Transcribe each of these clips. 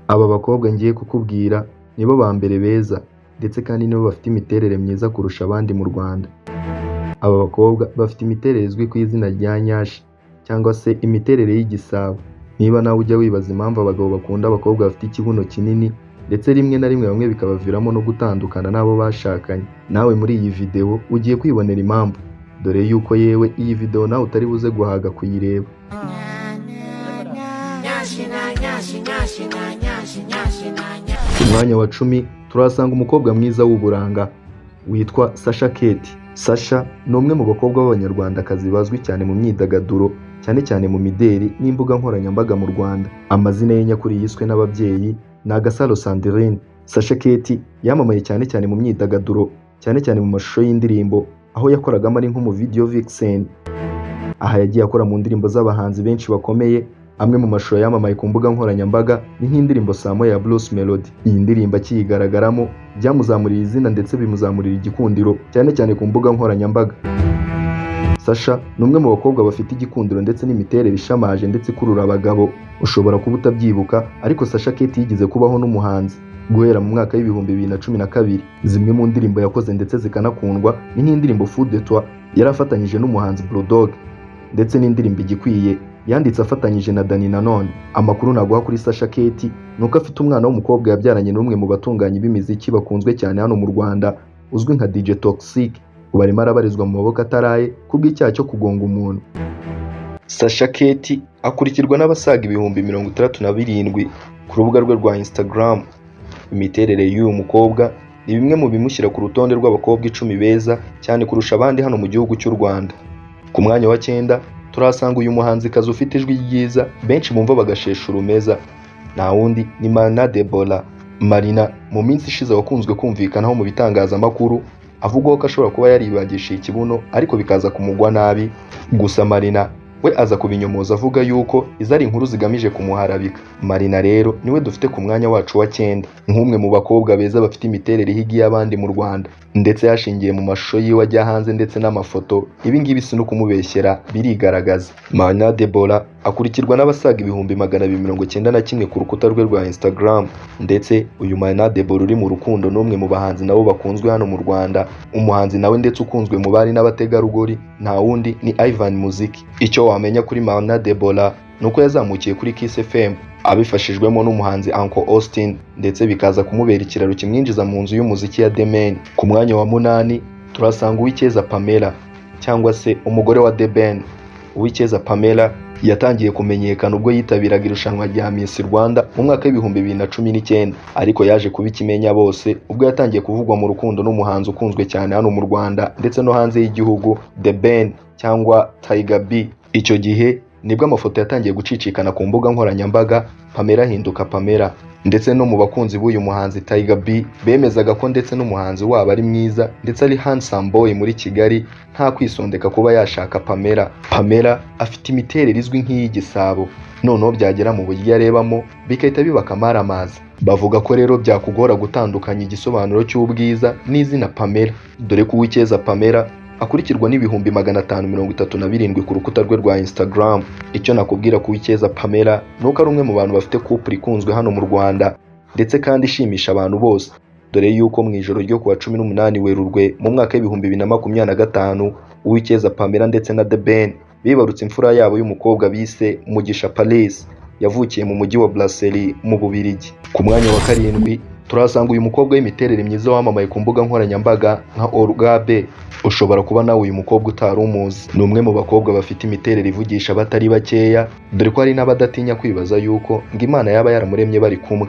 Aba bakobwa ngiye kukubwira nibo ba mbere beza ndetse kandi nibo bafite imiterere myiza kurusha abandi mu Rwanda. Aba bakobwa bafite imiterere izwi ku izina rya nyashi cyangwa se imiterere y'igisabo. Niba nawe ujya wibaza impamvu abagabo bakunda abakobwa bafite ikibuno kinini ndetse rimwe na rimwe bamwe bikabaviramo no gutandukana n'abo bashakanye, nawe muri iyi video ugiye kwibonera impamvu, dore yuko yewe iyi video nawe utari buze guhaga kuyireba. Ku mwanya wa 10 turahasanga umukobwa mwiza w'uburanga witwa Sasha Kate. Sasha ni umwe mu bakobwa b'abanyarwandakazi bazwi cyane mu myidagaduro, cyane cyane mu mideli n'imbuga nkoranyambaga mu Rwanda. Amazina ye nyakuri yiswe n'ababyeyi ni Agasaro Sandrine. Sasha Kate yamamaye cyane cyane mu myidagaduro, cyane cyane mu mashusho y'indirimbo, aho yakoragamo ari nk'umu video vixen. Aha yagiye akora mu ndirimbo z'abahanzi benshi bakomeye. Amwe mu mashusho yamamaye ku mbuga nkoranyambaga ni nk'indirimbo Saa Moya ya Bruce Melody. Iyi ndirimbo akiyigaragaramo byamuzamuriye izina ndetse bimuzamurira igikundiro cyane cyane ku mbuga nkoranyambaga. Sasha ni umwe mu bakobwa bafite igikundiro ndetse n'imiterere ishamaje ndetse ikurura abagabo. Ushobora kuba utabyibuka ariko Sasha Kate yigeze kubaho n'umuhanzi guhera mu mwaka w'2012. Zimwe mu ndirimbo yakoze ndetse zikanakundwa ni nk'indirimbo Fou de Toi yari afatanyije n'umuhanzi Bulldog ndetse n'indirimbo Igikwiye yanditse afatanyije na Danny Nanone. Amakuru naguha kuri Sasha Kate ni uko afite umwana w'umukobwa yabyaranye n'umwe mu batunganyi b'imiziki bakunzwe cyane hano mu Rwanda uzwi nka DJ Toxic. Ubu arimo arabarizwa mu maboko ataraye kubw'icyaha cyo kugonga umuntu. Sasha Kate akurikirwa n'abasaga 67,000 ku rubuga rwe rwa Instagram. Imiterere y'uyu mukobwa ni bimwe mu bimushyira ku rutonde rw'abakobwa 10 beza cyane kurusha abandi hano mu gihugu cy'u Rwanda. Ku mwanya wa 9 turahasanga uyu muhanzikazi ufite ijwi ryiza benshi bumva bagashesha urumeza. Nta wundi ni Marina Deborah. Marina mu minsi ishize wakunzwe kumvikanaho mu bitangazamakuru avugwaho ko ashobora kuba yaribagishije ikibuno ariko bikaza kumugwa nabi. Gusa Marina we aza kubinyomoza avuga yuko izo ari inkuru zigamije kumuharabika. Marina rero niwe dufite ku mwanya wacu wa 9 nk'umwe mu bakobwa beza bafite imiterere ihiga iy'abandi mu Rwanda, ndetse yashingiye mu mashusho yiwe ajya hanze ndetse n'amafoto. Ibi ngibi si no kumubeshyera, birigaragaza. Marina Deborah akurikirwa n'abasaga 291,000 ku rukuta rwe rwa Instagram. Ndetse uyu Marina Deborah uri mu rukundo n'umwe mu bahanzi nabo bakunzwe hano mu Rwanda, umuhanzi nawe ndetse ukunzwe mu bari n'abategarugori, nta wundi ni Ivan Muziki. Icyo wamenya kuri Marina Deborah ni uko yazamukiye kuri Kiss FM abifashijwemo n'umuhanzi Uncle Austin, ndetse bikaza kumubera ikiraro kimwinjiza mu nzu y'umuziki ya The Mane. Ku mwanya wa 8 turasanga Uwicyeza Pamela cyangwa se umugore wa The Ben. Uwicyeza Pamela yatangiye kumenyekana ubwo yitabiraga irushanwa rya Miss Rwanda mu mwaka w'2019, ariko yaje kuba ikimenya bose ubwo yatangiye kuvugwa mu rukundo n'umuhanzi ukunzwe cyane hano mu Rwanda ndetse no hanze y'igihugu, The Ben cyangwa Tiger B. Icyo gihe nibwo amafoto yatangiye gucicikana ku mbuga nkoranyambaga, Pamela ahinduka Pamela. Ndetse no mu bakunzi b'uyu muhanzi Tiger B bemezaga ko ndetse n'umuhanzi wabo ari mwiza ndetse ari handsome boy muri Kigali, nta kwisondeka kuba yashaka Pamela. Pamela afite imiterere izwi nk'iy'igisabo, noneho byagera mu buryo arebamo bigahita biba akamaramaza. Bavuga ko rero byakugora gutandukanya igisobanuro cy'ubwiza n'izina Pamela, dore ko Uwicyeza Pamela akurikirwa n'537,000 ku rukuta rwe rwa Instagram. Icyo nakubwira ku Uwicyeza Pamela ni uko ari umwe mu bantu bafite couple ikunzwe hano mu Rwanda ndetse kandi ishimisha abantu bose, dore yuko mu ijoro ryo kuwa 18 Werurwe mu mwaka w'2025 Uwicyeza Pamela ndetse na The Ben bibarutse imfura yabo y'umukobwa bise Mugisha Paris, yavukiye mu mujyi wa Brussels mu Bubiligi. Ku mwanya wa 7 turahasanga uyu mukobwa w'imiterere myiza wamamaye ku mbuga nkoranyambaga nka Olga B. Ushobora kuba nawe uyu mukobwa utari umuzi. Ni umwe mu bakobwa bafite imiterere ivugisha abatari bakeya, dore ko hari n'abadatinya kwibaza yuko ngo Imana yaba yaramuremye bari kumwe.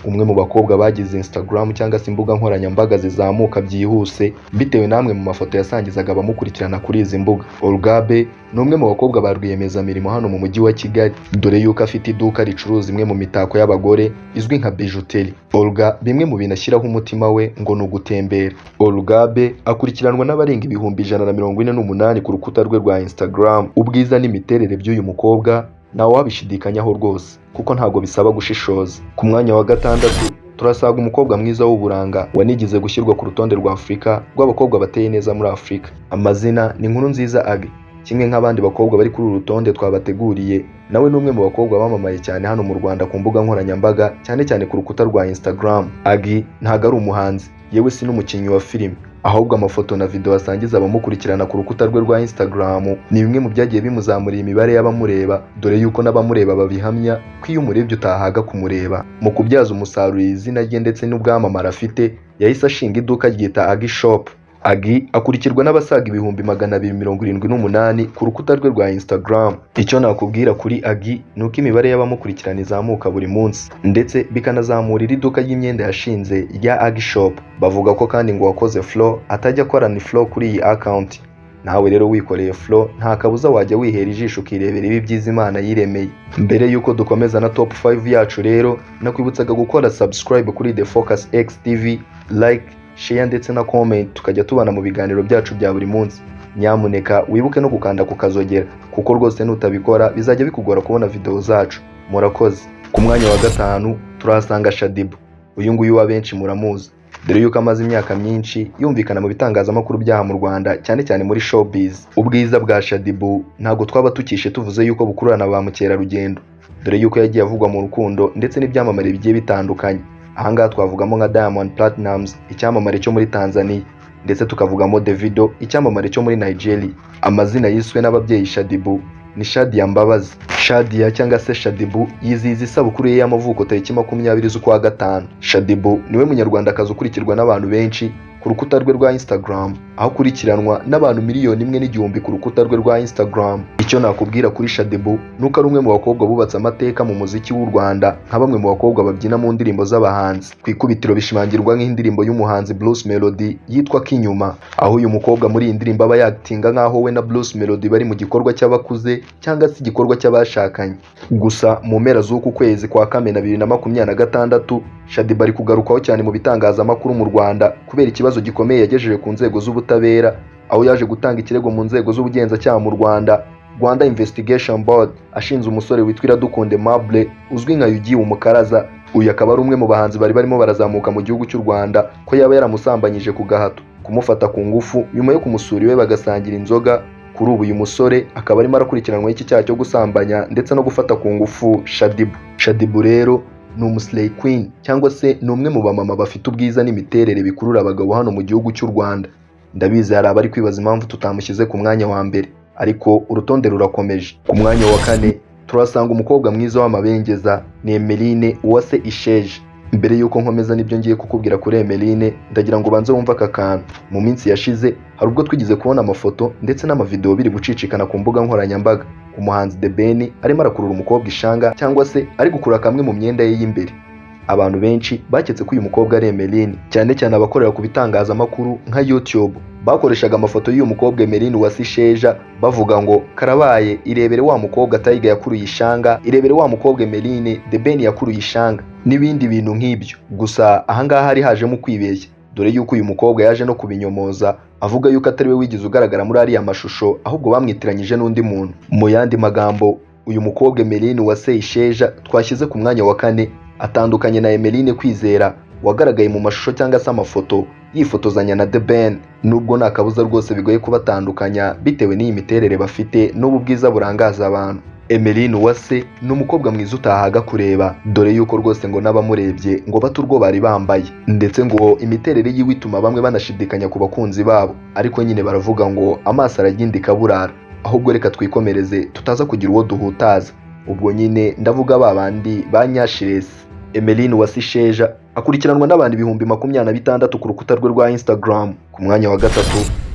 Umwe mu bakobwa bagize Instagram cyangwa se imbuga nkoranyambaga zizamuka byihuse bitewe n'amwe mu mafoto yasangizaga abamukurikirana kuri izi mbuga. Olga B ni umwe mu bakobwa ba rwiyemezamirimo hano mu mujyi wa Kigali, dore yuko afite iduka ricuruza imwe mu mitako y'abagore izwi nka bijouterie. Olga bimwe mu bintu ashyiraho umutima we ngo ni ugutembera. Olga B akurikiranwa n'abarenga 148,000 ku rukuta rwe rwa Instagram. Ubwiza n'imiterere by'uyu mukobwa ntawe wabishidikanyaho rwose, kuko ntabwo bisaba gushishoza. Ku mwanya wa 6 turasaga umukobwa mwiza w'uburanga wanigeze gushyirwa ku rutonde rwa Afurika rw'abakobwa bateye neza muri Afurika. Amazina ni Nkurunziza Agi Kimwe nk'abandi bakobwa bari kuri uru rutonde twabateguriye, nawe ni umwe mu bakobwa bamamaye cyane hano mu Rwanda ku mbuga nkoranyambaga, cyane cyane ku rukuta rwa Instagram. Aggy ntago ari umuhanzi, yewe si n'umukinnyi wa filime, ahubwo amafoto na video asangiza abamukurikirana ku rukuta rwe rwa Instagram ni bimwe mu byagiye bimuzamurira imibare y'abamureba, dore yuko n'abamureba babihamya ko iyo umurebye utahaga kumureba. Mu kubyaza umusaruro izina rye ndetse n'ubwamamare afite, yahise ashinga iduka ryita Aggy Shop. Aggy akurikirwa n'abasaga 278,000 ku rukuta rwe rwa Instagram. Icyo nakubwira kuri Aggy ni uko imibare y'abamukurikirana izamuka buri munsi, ndetse bikanazamura iri duka ry'imyenda yashinze rya Aggy Shop. Bavuga ko kandi ngo uwakoze follow atajya akorana follow kuri iyi account. Nawe rero wikoreye follow, nta kabuza wajya wihera ijisho ukirebera ibi byiza Imana yiremeye. Mbere y'uko dukomeza na top 5 yacu rero, nakwibutsaga gukora subscribe kuri The Focus X TV, like, share ndetse na comment, tukajya tubana mu biganiro byacu bya buri munsi. Nyamuneka wibuke no gukanda ku kazogera, kuko rwose nutabikora bizajya bikugora kubona video zacu. Murakoze. Ku mwanya wa 5 turahasanga Shaddyboo. Uyu nguyu wa benshi muramuzi, dore yuko amaze imyaka myinshi yumvikana mu bitangazamakuru byaha mu Rwanda, cyane cyane muri showbiz. Ubwiza bwa Shaddyboo ntabwo twaba tukishe tuvuze yuko bukururana ba mukerarugendo, dore yuko yagiye avugwa mu rukundo ndetse n'ibyamamare bigiye bitandukanye. Ahangaha twavugamo nka Diamond Platnumz, icyamamare cyo muri Tanzania, ndetse tukavugamo Davido, icyamamare cyo muri Nigeria. Amazina yiswe n'ababyeyi Shaddyboo ni Shadia Mbabazi. Shadia cyangwa se Shaddyboo yizihiza isabukuru ye y'amavuko tariki 20 z'ukwa gatanu. Shaddyboo niwe munyarwandakazi ukurikirwa n'abantu benshi ku rukuta rwe rwa Instagram, aho akurikiranwa n'abantu 1,001,000 ku rukuta rwe rwa Instagram. Icyo nakubwira kuri Shaddyboo ni uko ari umwe mu bakobwa bubatse amateka mu muziki w'u Rwanda, nka bamwe mu bakobwa babyina mu ndirimbo z'abahanzi. Ku ikubitiro bishimangirwa nk'indirimbo y'umuhanzi Bruce Melody yitwa Kinyuma, aho uyu mukobwa muri iyi ndirimbo aba yatinga nk'aho we na Bruce Melody bari mu gikorwa cy'abakuze cyangwa se igikorwa cy'abashakanye. Gusa mu mpera z'uku kwezi kwa Kamena 2026, Shaddyboo ari kugarukwaho cyane mu bitangazamakuru mu Rwanda kubera ikibazo gikomeye yagejeje ku nzego z'ubutabera, aho yaje gutanga ikirego mu nzego z'ubugenzacyaha mu Rwanda, Rwanda Investigation Board, ashinze umusore witwa Iradukunda Aimable uzwi nka Yugi Umukaraza. Uyu akaba ari umwe mu bahanzi bari barimo barazamuka mu gihugu cy'u Rwanda, ko yaba yaramusambanyije ku gahato, kumufata ku ngufu nyuma yo kumusura iwe bagasangira inzoga. Kuri ubu uyu musore akaba arimo arakurikiranwaho iki cyaha cyo gusambanya ndetse no gufata ku ngufu Shaddyboo. Shaddyboo rero ni umuslay queen, cyangwa se ni umwe mu bamama bafite ubwiza n'imiterere bikurura abagabo hano mu gihugu cy'u Rwanda. Ndabizi hari abari kwibaza impamvu tutamushyize ku mwanya wa mbere, ariko urutonde rurakomeje. Ku mwanya wa 4 turasanga umukobwa mwiza w'amabengeza, ni Emeline Uwase Isheja. Mbere y'uko nkomeza n'ibyo ngiye kukubwira kuri Emeline, ndagira ngo ubanze wumve aka kantu. Mu minsi yashize hari ubwo twigeze kubona amafoto ndetse n'amavideo biri gucicikana ku mbuga nkoranyambaga, umuhanzi The Ben arimo arakurura umukobwa ishanga, cyangwa se ari gukurura kamwe mu myenda ye y'imbere. Abantu benshi baketse ko uyu mukobwa ari Emeline, cyane cyane abakorera ku bitangazamakuru nka YouTube bakoreshaga amafoto y'uyu mukobwa Emeline Uwase Isheja, bavuga ngo karabaye, irebere wa mukobwa Tiger yakuruye ishanga, irebere wa mukobwa Emeline The Ben yakuruye ishanga, n'ibindi bintu nk'ibyo. Gusa ahangaha hari hajemo kwibeshya, dore yuko uyu mukobwa yaje no kubinyomoza avuga yuko atari we wigeze ugaragara muri ariya mashusho, ahubwo bamwitiranyije n'undi muntu. Mu yandi magambo, uyu mukobwa Emeline Uwase Isheja twashyize ku mwanya wa 4 atandukanye na Emeline Kwizera wagaragaye mu mashusho cyangwa se amafoto yifotozanya na The Ben, nubwo nta kabuza rwose bigoye kubatandukanya bitewe n'iyi miterere bafite n'ubu bwiza burangaza abantu. Emeline Uwase ni umukobwa mwiza utahaga kureba, dore yuko rwose ngo n'abamurebye ngo bate urwo bari bambaye, ndetse ngo imiterere yiwe ituma bamwe banashidikanya ku bakunzi babo. Ariko nyine baravuga ngo amaso aragindika burara. Ahubwo reka twikomereze tutaza kugira uwo duhutaza. Ubwo nyine ndavuga ba bandi ba Nyashiresi. Emeline Uwase Isheja akurikiranwa n'abantu 26,000 ku rukuta rwe rwa Instagram. Ku mwanya wa 3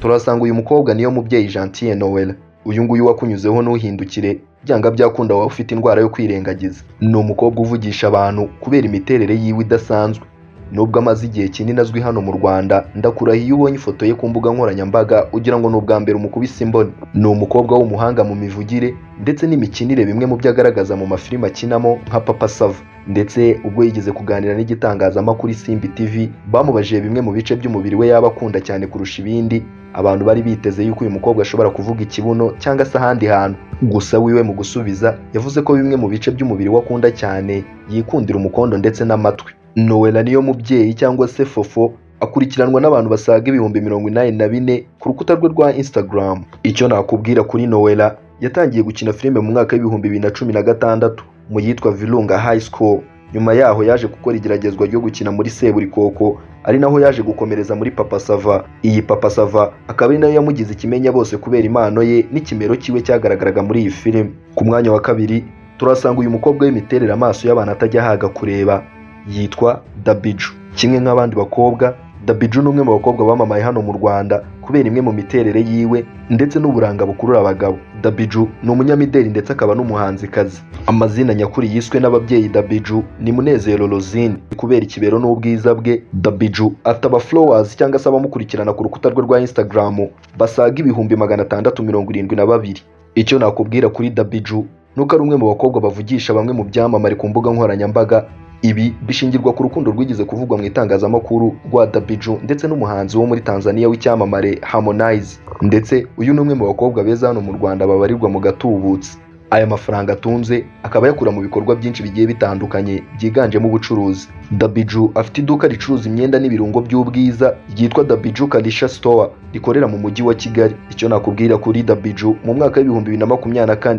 turasanga uyu mukobwa niyo mubyeyi Gentille Noella. Uyu nguyu wakunyuzeho ntuhindukire, byanga byakunda waba ufite indwara yo kwirengagiza. Ni umukobwa uvugisha abantu kubera imiterere yiwe idasanzwe. Nubwo amaze igihe kinini azwi hano mu Rwanda, ndakurahiye iyo ubonye ifoto ye ku mbuga nkoranyambaga ugira ngo ni ubwa mbere umukubise imboni. Ni umukobwa w'umuhanga mu mivugire ndetse n'imikinire, bimwe mu byo agaragaza mu mafilime akinamo nka Papa Sava. Ndetse ubwo yigeze kuganira n'igitangazamakuru Isimbi TV, bamubajije bimwe mu bice by'umubiri we yaba akunda cyane kurusha ibindi. Abantu bari biteze yuko uyu mukobwa ashobora kuvuga ikibuno cyangwa se ahandi hantu. Gusa wiwe mu gusubiza yavuze ko bimwe mu bice by'umubiri we akunda cyane yikundira umukondo ndetse n'amatwi. Noella niyo mubyeyi cyangwa se Fofo Akurikiranwa n'abantu basaga 84,000 ku rukuta rwe rwa Instagram. Icyo nakubwira kuri Noella, yatangiye gukina filime mu mwaka wa 2016 mu yitwa Virunga High School. Nyuma yaho yaje gukora igeragezwa ryo gukina muri Seburikoko, ari naho yaje gukomereza muri Papa Sava. Iyi Papa Sava akaba ari nayo yamugize ikimenya bose kubera impano ye n'ikimero cyiwe cyagaragaraga muri iyi filime. Ku mwanya wa kabiri turasanga uyu mukobwa w'imiterere amaso y'abantu atajya ahaga kureba, yitwa Dabiju. Kimwe nk'abandi bakobwa, Dabiju ni umwe mu bakobwa bamamaye hano mu Rwanda kubera imwe mu miterere yiwe ndetse n'uburanga bukurura abagabo. Dabiju ni umunyamideli ndetse akaba n'umuhanzikazi. Amazina nyakuri yiswe n'ababyeyi Dabiju ni Munezero Rosine. Kubera ikibero n'ubwiza bwe, Dabiju afite aba followers cyangwa se abamukurikirana ku rukuta rwe rwa Instagram basaga 672,000. Icyo nakubwira kuri Dabiju nuko ari umwe mu bakobwa bavugisha bamwe mu byamamare ku mbuga nkoranyambaga. Ibi bishingirwa ku rukundo rwigeze kuvugwa mu itangazamakuru rwa Dabiju ndetse n'umuhanzi wo muri Tanzania w'icyamamare Harmonize. Ndetse uyu ni umwe mu bakobwa beza hano mu Rwanda babarirwa mu gatubutse. Aya mafaranga atunze akaba ayakura mu bikorwa byinshi bigiye bitandukanye byiganjemo ubucuruzi. Dabiju afite iduka ricuruza imyenda n'ibirungo by'ubwiza ryitwa Dabiju Kalisha Store, rikorera mu mujyi wa Kigali. Icyo nakubwira kuri Dabiju, mu mwaka wa 2024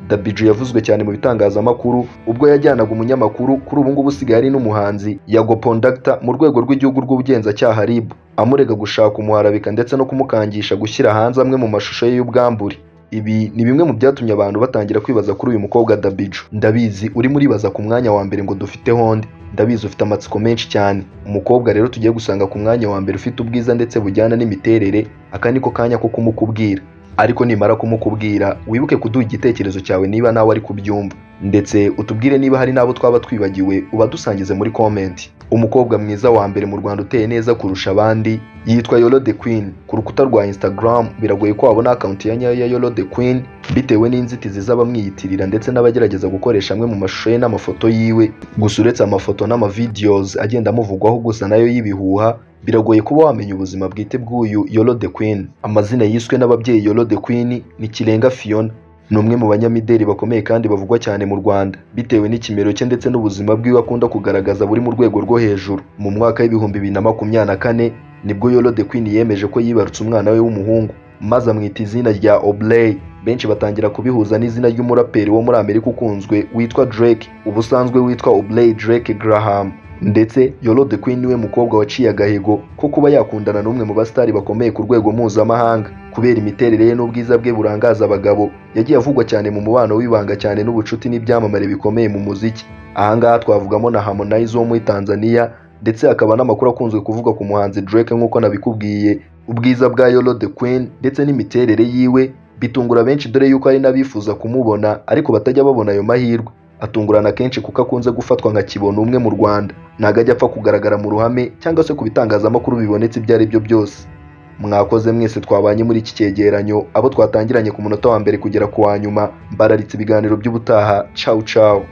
Dabiju yavuzwe cyane mu bitangazamakuru ubwo yajyanaga umunyamakuru kuri ubu ngubu usigaye ari n'umuhanzi Yago Pondacta mu rwego rw'igihugu rw'ubugenzacyaha RIB, amurega gushaka umuharabika ndetse no kumukangisha gushyira hanze amwe mu mashusho ye y'ubwambure. Ibi ni bimwe mu byatumye abantu batangira kwibaza kuri uyu mukobwa Dabiju. Ndabizi urimo uribaza ku mwanya wa mbere ngo dufite honde. Ndabizi ufite amatsiko menshi cyane. Umukobwa rero tugiye gusanga ku mwanya wa mbere ufite ubwiza ndetse bujyana n'imiterere, aka niko kanya ko kumukubwira. Ariko nimara kumukubwira, wibuke kuduha igitekerezo cyawe niba nawe ari kubyumva, ndetse utubwire niba hari n'abo twaba twibagiwe, ubadusangize muri comment. Umukobwa mwiza wa mbere mu Rwanda uteye neza kurusha abandi yitwa Yolo the Queen. Ku rukuta rwa Instagram biragoye ko wabona account ya nyayo ya Yolo the Queen bitewe n'inzitizi z'abamwiyitirira ndetse n'abagerageza gukoresha amwe mu mashusho ye n'amafoto yiwe. Gusa uretse amafoto n'amavideos agenda amuvugwaho gusa nayo y'ibihuha, biragoye kuba wamenya ubuzima bwite bw'uyu Yolo the Queen. Amazina yiswe n'ababyeyi Yolo the Queen ni Kirenga Fiona. Ni umwe mu banyamideli bakomeye kandi bavugwa cyane mu Rwanda bitewe n'ikimero cye ndetse n'ubuzima bwiwe akunda kugaragaza buri mu rwego rwo hejuru. Mu mwaka wa 2024 nibwo Yolo the Queen yemeje ko yibarutse umwana we w'umuhungu, maze amwita izina rya Obley. Benshi batangira kubihuza n'izina ry'umuraperi wo muri Amerika ukunzwe witwa Drake, ubusanzwe witwa Obley Drake Graham. Ndetse Yolo the Queen niwe mukobwa waciye agahigo ko kuba yakundana n'umwe mu basitari bakomeye ku rwego mpuzamahanga. Kubera imiterere ye n'ubwiza bwe burangaza abagabo, yagiye avugwa cyane mu mubano w'ibanga cyane n'ubucuti n'ibyamamare bikomeye mu muziki. Ahangaha twavugamo na Harmonize wo muri Tanzania, ndetse hakaba n'amakuru akunzwe kuvuga ku muhanzi Drake nk'uko nabikubwiye. Ubwiza bwa Yolo the Queen ndetse n'imiterere yiwe bitungura benshi, dore yuko hari n'abifuza kumubona ariko batajya babona ayo mahirwe. Atungurana kenshi kuko akunze gufatwa nka kibona umwe mu Rwanda, ntabwo ajya apfa kugaragara mu ruhame cyangwa se ku bitangazamakuru bibonetse ibyo ari byo byose. Mwakoze mwese twabanye muri iki cyegeranyo, abo twatangiranye ku munota wa mbere kugera ku wa nyuma. Mbararitse ibiganiro by'ubutaha. Ciao ciao.